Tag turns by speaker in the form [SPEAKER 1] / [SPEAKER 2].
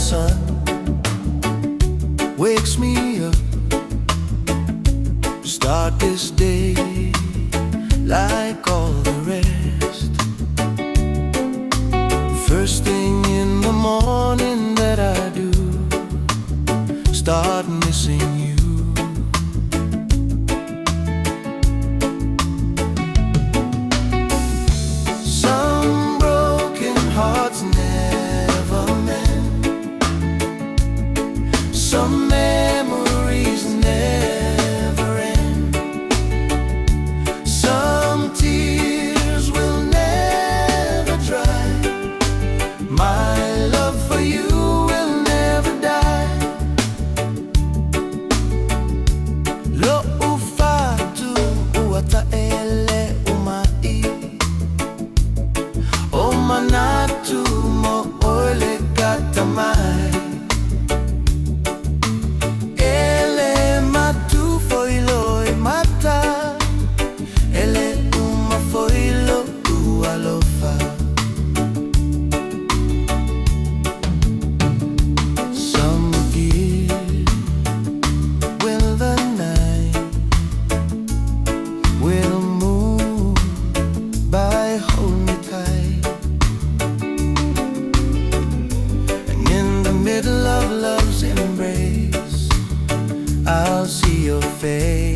[SPEAKER 1] sun wakes me up. Start this day like all the rest. First thing in the morning that I do, start missing you. Some broken hearts never mend. Some memories never end. Some tears will never dry. My love for you will never die. Lo'u fatu ua ta'ele uma'i. O manatu mo 'oe le gata mai. E le matu foi loi mata. E le uma foi lo'u alofa. Some give when the night will move by, hold me tight. And in the middle of love's embrace, I'll see your face.